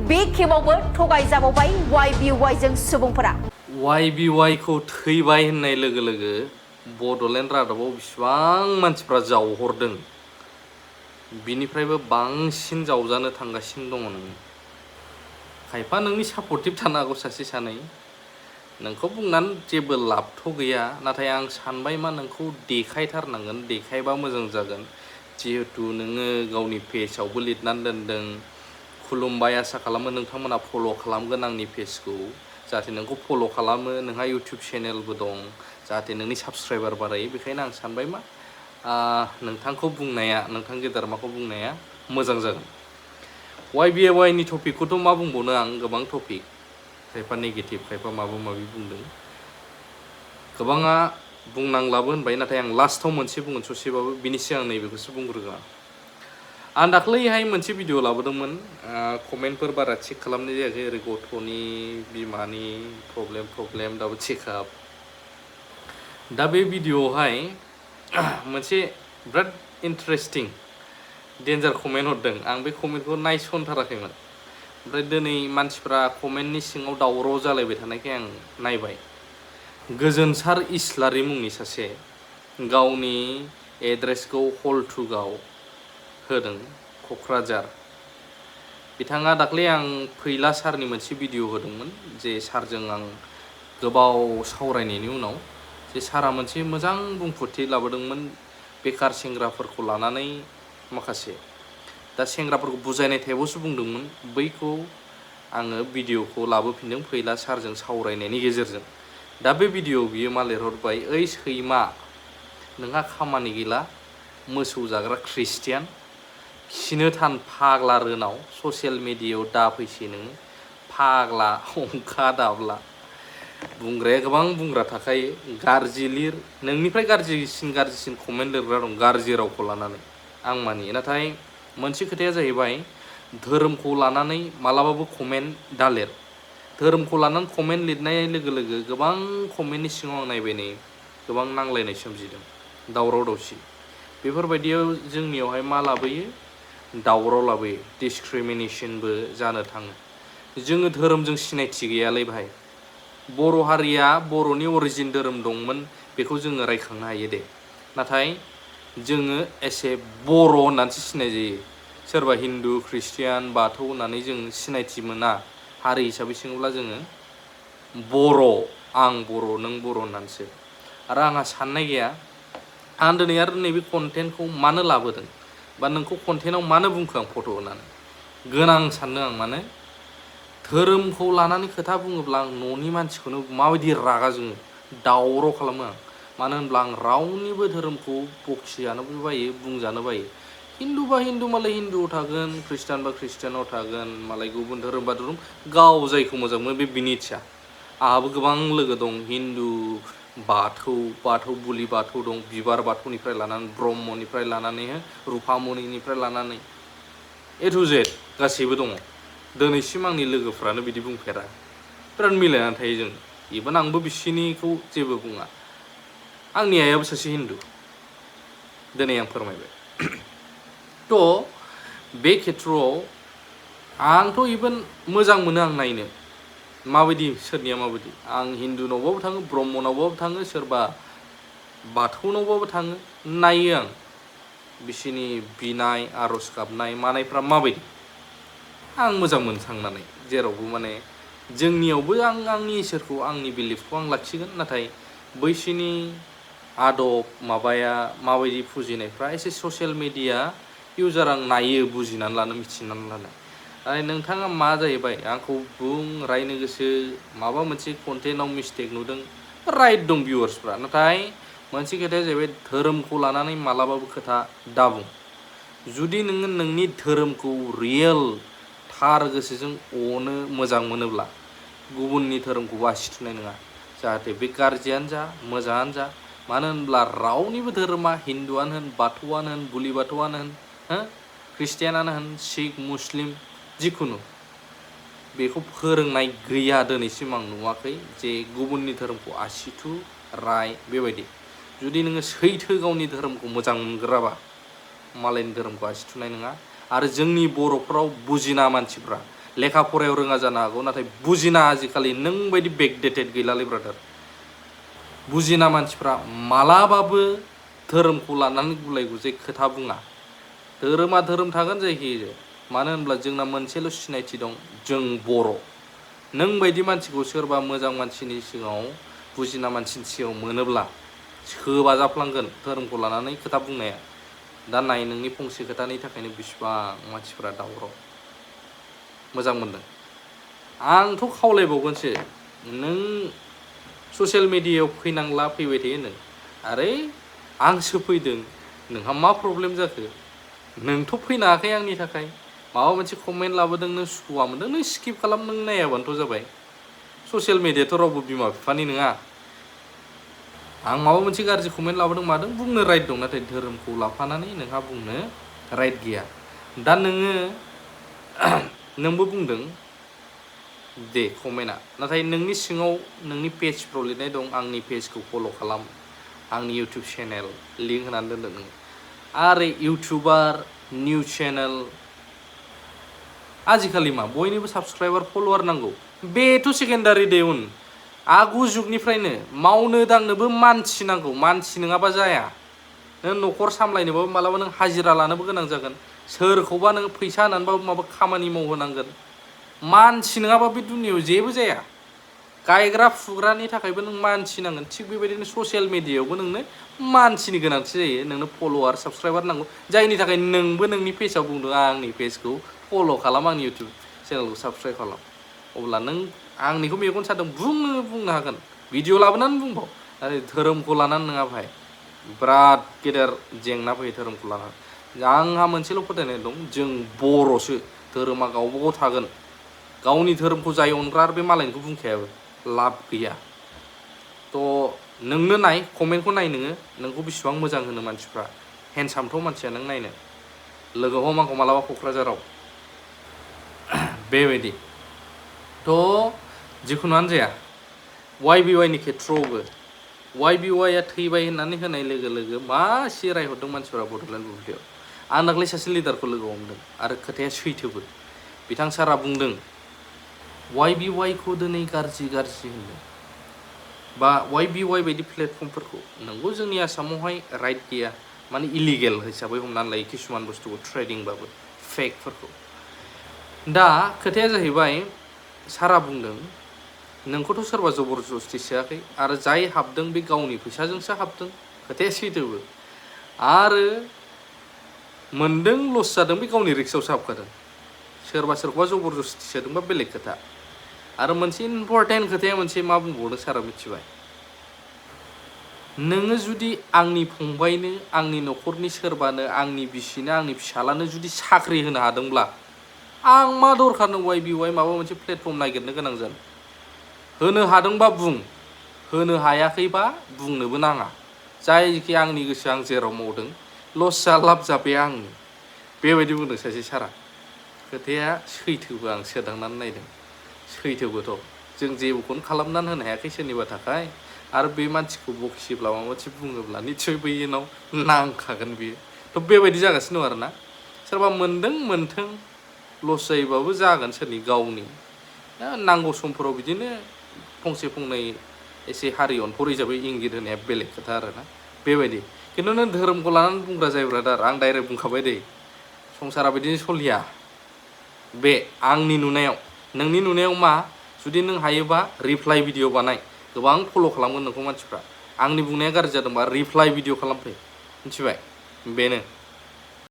बे खेबावबो थगायजाबावबाय YBY जों सुबुंफोरा। YBY खौ थैबाय होननाय लोगो लोगो बड'लेण्ड रादाबाव बिसिबां मानसिफ्रा जावहरदों बिनिफ्रायबो बांसिन जावजानो थांगासिनो दङ नोङो। खायफा नोंनि सापर्टिभ थानो हागौ सासे सानै, नोंखौ बुंनानै जेबो लाबथ' गैया, नाथाय आं सानबाय मा नोंखौ देखायथारनांगोन, देखायबा मोजां जागोन। जिहेतु नोङो गावनि पेजआवबो लिरनानै दोनदों, खुलुमबाय, आसा खालामो नोंथांमोना फल' खालामगोन आंनि पेजखौ, जाहाथे नोंखौ फल' खालामो, नोंहा इउटिउब चेनेलबो दं, जाहाथे नोंनि साबस्क्राइबार बारायो। बेखायनो आं सानबाय मा नोंथांखौ बुंनाया, नोंथां गेदेरमाखौ बुंनाया मोजां जागोन। YBY नि टपिकखौथ' मा बुंबावनो आं, गोबां टपिक, खायफा नेगेटिभ, खायफा माबा माबि बुंदों, गोबाङा बुंनांलाबो होनबाय, नाथाय आं लास्टाव मोनसे बुंगोन ससेबाबो, बिनि सिगां नैबेखौसो बुंग्रोगोन। आं दाख्लैहाय मोनसे भिडिअ लाबोदोंमोन, कमेन्टफोर बारा चेक खालामनाय जायाखै, ओरै गथ'नि बिमानि प्रब्लेम दाबो चेकआप। दा बे भिडिअआवहाय मोनसे बिराद इन्टारेस्टिं डेन्जार कमेन्ट हरदों, आं बे कमेन्टखौ नायसनथाराखैमोन। ओमफ्राय दिनै मानसिफ्रा कमेन्टनि सिङाव दावराव जालायबाय थानायखाय आं नायबाय। गोजोनसार इस्लारि मुंनि सासे गावनि एड्रेसखौ हलथुगाव होदों, क'क्राझार। बिथाङा दाख्लै आं फैला सारनि मोनसे भिडिअ होदोंमोन, जे सारजों आं गोबाव सावरायनायनि उनाव जे सारा मोनसे मोजां बुंफोरथि लाबोदोंमोन बेखार सेंग्राफोरखौ लानानै माखासे। दा सेंग्राफोरखौ बुजायनाय टाइपआवसो बुंदोंमोन, बैखौ आङो भिडिअखौ लाबोफिनदों फैला सारजों सावरायनायनि गेजेरजों। दा बे भिडिअआव बियो मा लिरहरबाय, ओइ सैमा, नोंहा खामानि गैला, मोसौ जाग्रा ख्रिस्टियान, खिनो थान फाग्ला रोनाव, ससियेल मिडियायाव दाफैसै नोङो फाग्ला अंखा दाब्ला। बुंग्राया गोबां बुंग्रा थाखायो, गाज्रि लिर, नोंनिफ्राय गाज्रिसिन कमेन्ट लिरग्रा दं गाज्रि रावखौ लानानै, आं मानियो। नाथाय मोनसे खोथाया जाहैबाय, धोरोमखौ लानानै मालाबाबो कमेन्ट दालिर। धोरोमखौ लानानै कमेन्ट लिरनाय लोगो लोगो गोबां कमेन्टनि सिङाव आं नायबाय, नै गोबां नांलायनाय सोमजिदों, दावराव दावसि। बेफोरबायदियाव जोंनियावहाय मा लाबोयो, दावराव लाबोयो, डिसक्रिमिनेसनबो जानो थाङो। जोङो धोरोमजों सिनायथि गैयालै भाइ। बर' हारिया बर'नि अरिजिन धोरोम दंमोन, बेखौ जोङो रायखांनो हायो दे, नाथाय जोङो एसे बर' होननानैसो सिनाय जायो। सोरबा हिन्दु, ख्रिस्टियान, बाथौ होननानै जों सिनायथि मोना। हारि हिसाबै सोङोब्ला जोङो बर', आं बर', नों बर' होननानैसो। आरो आंहा साननाय गैया, आं दिनै आरो नैबे कन्टेन्टखौ मानो लाबोदों, बा नोंखौ कन्टेन्टआव मानो बुंखो आं फट' होनानै, गोनां सानदों आं। मानो धोरोमखौ लानानै खोथा बुङोब्ला आं न'नि मानसिखौनो माबायदि रागा जोङो, दावराव खालामो आं। मानो होनब्ला आं रावनिबो धोरोमखौ बखिजानोबो बायो, बुंजानो बायो। हिन्दु बा हिन्दु, मालाय हिन्दुआव थागोन, ख्रिस्टान बा ख्रिस्टानाव थागोन, मालाय गुबुन धोरोम बा धोरोम, गाव जायखौ मोजां मोनो बे बिनि इच्छा। आंहाबो गोबां लोगो दं हिन्दु, बाथौ बुलि बाथौ दं, बिबार बाथौनिफ्राय लानानै, ब्रह्मनिफ्राय लानानै, रुफामनिनिफ्राय लानानै ए टु जेड गासैबो दङ। दिनैसिम आंनि लोगोफ्रानो बिदि बुंफेरा, बिराद मिलायनानै थायो जों। इभेन आंबो बिसिनिखौ जेबो बुङा। आंनि आइयाबो सासे हिन्दु, दिनै आं फोरमायबाय। थ' बे खेथ्रआव आंथ' इभेन मोजां मोनो आं नायनो, माबायदि सोरनिया माबायदि। आं हिन्दुनावबाबो थाङो, ब्रह्मनावबाबो थाङो, सोरबा बाथौनावबाबो थाङो, नायो आं बिसिनि बिनाय, आर'ज गाबनाय मानायफ्रा माबायदि। आं मोजां मोनो थांनानै जेरावबो। माने जोंनियावबो आं आंनि इसोरखौ, आंनि बिलिफखौ आं लाखिगोन, नाथाय बैसिनि आदब माबाया माबायदि फुजिनायफ्रा एसे ससियेल मिडिया इउजार आं नायो, बुजिनानै लानो, मिथिनानै लानो। नोंथाङा मा जाहैबाय, आंखौ बुं, रायनो गोसो, माबा मोनसे कन्टेन्टआव मिस्टेक नुदों, राइट दं भिउवार्सफ्रा। नाथाय मोनसे खोथाया जाहैबाय, धोरोमखौ लानानै मालाबाबो खोथा दाबुं। जुदि नोङो नोंनि धोरोमखौ रियेल थार गोसोजों अनो मोजां मोनोब्ला गुबुननि धोरोमखौबो आसि थुनाय नङा, जाहाथे बे गाज्रियानो जा मोजाङानो जा। मानो होनब्ला रावनिबो धोरोमा, हिन्दुआनो होन, बाथौआनो होन, बुलि बाथौआनो होन, ख्रिस्टियानानो होन, सिख, मुस्लिम, जिखुनु, बेखौ फोरोंनाय गैया। दिनैसिम आं नुवाखै जे गुबुननि धोरोमखौ आसि थु, राय, बेबायदि। जुदि नोङो सैथो गावनि धोरोमखौ मोजां मोनग्राबा मालायनि धोरोमखौ आसि थुनाय नङा। आरो जोंनि बर'फ्राव बुजिना मानसिफ्रा लेखा फरायाव रोङा जानो हागौ नाथाय बुजिना आजिखालि नों बायदि बेकडेटेड गैलालै ब्रादार बुजिना मानसिफ्रा मालाबाबो धोरोमखौ लानानै गुलाय गुजाय खोथा बुङा धोरोमा धोरोम थागोन जायखिजाया मानो होनब्ला जोंना मोनसेल' सिनायथि दं जों बर' नों बायदि मानसिखौ सोरबा मोजां मानसिनि सिगाङाव बुजिना मानसिनि सिगाङाव मोनोब्ला सोबा जाफ्लांगोन धोरोमखौ लानानै खोथा बुंनाया दा नाय नोंनि फंसे खोथानि थाखायनो बिसिबां मानसिफ्रा दावराव मोजां मोनदों आंथ' खावलायबावगोनसो नों ससियेल मिडियायाव फैनांला फैबाय थायो नों आरे आंसो फैदों नोंहा मा प्रब्लेम जाखो नोंथ' फैनो हायाखै आंनि थाखाय माबा मोनसे कमेन्ट लाबोदों नों सुखुवा मोनदों नों स्किप खालाम नों नायाबानोथ' जाबाय ससियेल मिडियाथ' रावबो बिमा बिफानि नङा आं माबा मोनसे गाज्रि कमेन्ट लाबोदों मादों बुंनो राइट दं नाथाय धोरोमखौ लाफानानै नोंहा बुंनो राइट गैया दा नोङो नोंबो बुंदों दे कमेन्टआ नाथाय नोंनि सिङाव नोंनि पेजफ्राव लिरनाय दं आंनि पेजखौ फल' खालाम आंनि इउटुब चेनेल लिंक होनानै दोनदों नोङो आरो इउटुबार निउज चेनेल आजिखालि मा बयनिबो साबसक्राइबार फल'वार नांगौ बेथ' सेकेन्डारि दे उन आगु जुगनिफ्रायनो मावनो दांनोबो मानसि नांगौ मानसि नङाबा जाया नों न'खर सामलायनोबाबो मालाबा नों हाजिरा लानोबो गोनां जागोन सोरखौबा नों फैसा होनानैबाबो माबा खामानि मावहोनांगोन मानसि नङाबा बे दुनियाव जेबो जाया गायग्रा फुग्रानि थाखायबो नों मानसि नांगोन थिग बेबायदिनो ससियेल मिडियायावबो नोंनो मानसिनि गोनांथि जायो नोंनो फल'वार साबसक्राइबार नांगौ जायनि थाखाय नोंबो नोंनि पेजआव बुंदों आंनि पेजखौ फल' खालाम आंनि इउटुब चेनेलखौ साबसक्राइब खालाम अब्ला नों आंनिखौ मेगन सादों बुंनो हागोन भिडिअ लाबोनानै बुंबाव आरो धोरोमखौ लानानै नङा भाइ बिराद गेदेर जेंना फैयो धोरोमखौ लानानै आंहा मोनसेल' फोथायनाय दं जों बर'सो धोरोमा गावबा गाव थागोन गावनि धोरोमखौ जाय अनग्रा आरो बे मालायनिखौ बुंखायाबो लाब गैया थ' नोंनो नाय कमेन्टखौ नाय नोङो नोंखौ बेसेबां मोजां होनो मानसिफ्रा हेन्डसामथ' मानसिया नों नायनो लोगो हम आंखौ मालाबा क'क्राझाराव बेबायदि थ' जिखुनुआनो जाया YBY नि खेथ्रआवबो YBY थैबाय होननानै होनाय लोगो लोगो मासे रायहरदों मानसिफोरा बड'लेण्ड बुब्लियाव आं दाख्लै सासे लिडारखौ लोगो हमदों आरो खोथाया सैथोबो बिथां सारा बुंदों YBY खौ दिनै गाज्रि होनदों बा YBY बायदि प्लेटफर्मफोरखौ नंगौ जोंनि आसामावहाय राइट गैया माने इलिगेल हिसाबै हमनानै लायो किसुमान बुस्थुखौ ट्रेडिंबाबो फेकफोरखौ दा खोथाया जाहैबाय सारा बुंदों नोंखौथ' सोरबा जबरदस्ति सोआखै आरो जाय हाबदों बे गावनि फैसाजोंसो हाबदों खोथाया सैथोबो आरो मोनदों लस जादों बे गावनि रिक्सआवसो हाबखादों सोरबा सोरखौबा जबरदस्ति सोदोंबा बेलेग खोथा आरो मोनसे इम्परटेन्ट खोथाया मोनसे मा बुंबावदों सारा मिथिबाय नोङो जुदि आंनि फंबायनो आंनि न'खरनि सोरबानो आंनि बिसिनो आंनि फिसालानो जुदि साख्रि होनो हादोंब्ला आं मा दरखार नों YBY माबा मोनसे प्लेटफर्म नागिरनो गोनां जानो होनो हादोंबा बुं होनो हायाखैबा बुंनोबो नाङा जायखि आंनि गोसो आं जेराव मावदों लस जा लाब जा बे आंनि बेबायदि बुंदों सासे सारा खोथाया सैथोबो आं सोदांनानै नायदों सैथोबोथ' जों जेबोखौनो खालामनानै होनो हायाखै सोरनिबा थाखाय आरो बे मानसिखौ बखियोब्ला माबा मोनसे बुङोब्ला निस्सय बैनाव नांखागोन बियो थ' बेबायदि जागासिनो दं आरोना सोरबा मोनदों मोनथों लस जायोबाबो जागोन सोरनि गावनि नांगौ समफोराव बिदिनो फंसे फंनै एसे हारि अनफर हिसाबै इंगित होनाया बेलेग खोथा आरोना बेबायदि खिन्थु नों धोरोमखौ लानानै बुंग्रा जायो ब्रादार आं डाइरेक्ट बुंखाबाय दे संसारा बिदिनो सलिया बे आंनि नुनायाव नोंनि नुनायाव मा जुदि नों हायोबा रिप्लाइ भिडिअ बानाय गोबां फल' खालामगोन नोंखौ मानसिफ्रा आंनि बुंनाया गाज्रि जादोंबा रिप्लाइ भिडिअ खालामफै मिथिबाय बेनो